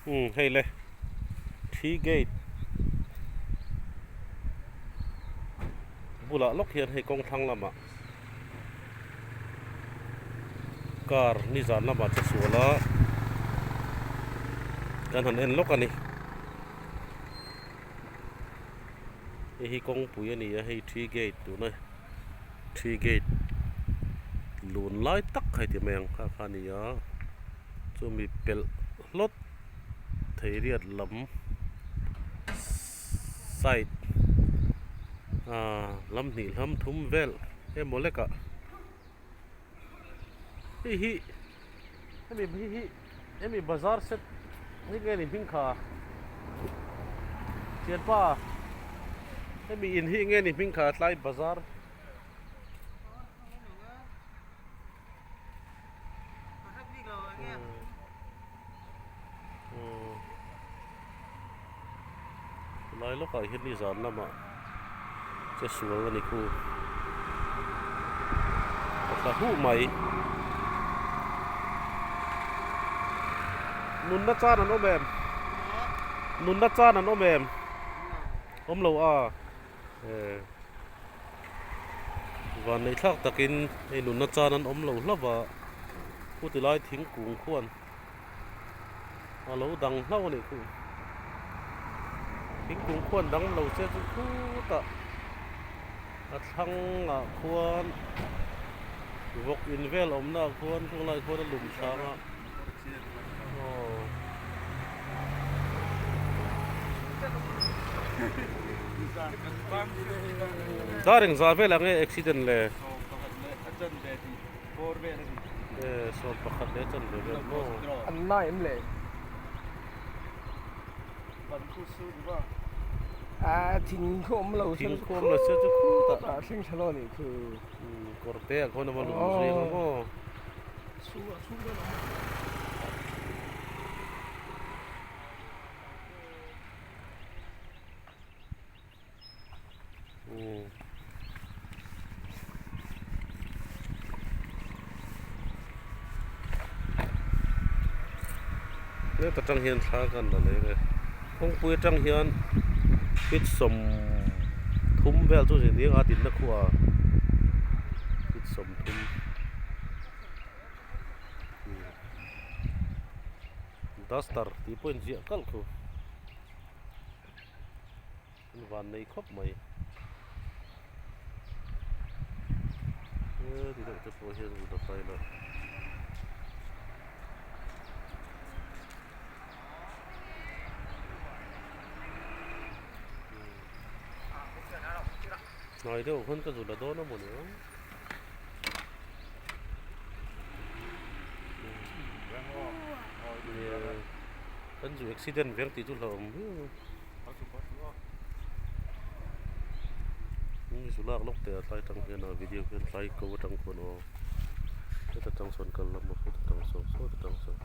Umm hei le thi gate bulah lawk hian hei kawng thlang lamah car nizan lamah che sual a kan han en lawk a ni hei hi kawngpui a ni a hei thi gate tuna thi gate lun lai tak hei ti mai ang kha kha a ni a chumi pelh hlawt theiriat lam side ahh lam hnih hlam thum vel emaw lek ah hei hi hemi hi hi hemi bazar set hi nge ni hming kha thianpa hemi in hi nge ni hming kha tlai bazar. Lai lawkah hian nizan lamah che sual a ni khu a tla huh mai nunna chan an awm em nunna chan an awm em awm lo a. Vanneih thlak takin hei nunna chan an awm lo hlauh va, khuti lai thingkung khuan a lo dang hlauh a nih khu. Thingkung khuan dang lo che chu khutah a thlangah khuan vawk in vel awmna ah khuan khawng lai khuan a lum hrang a. Dar engzah velah nge accident le? 11 leh a chanve vel maw? An na em le? A thing khu awm lo Thing khu awm lo se chu khutah. A thleng tha lo a nih khu. Kawr te ah khuan a va lum zui ang a maw? Heta tang hian thla kan la leng e kawngpui atang hian feet 30 vel chu zin eng a dinna khuaa feet 30. Duster tih pawh a inziah kalh thu an van nei khawp mai he ti deuh te pawh hian zut a kai lo hnai deuh khan ka zut la dawn a mawni ang. Kan zu accident veng tih chu hlauhawm viau a zu lak lawk teh a tlai tang hian a video hian tlai ko atang khawn aw heta tang sawn kal lam a heta tang sawn saw ta tang sawn.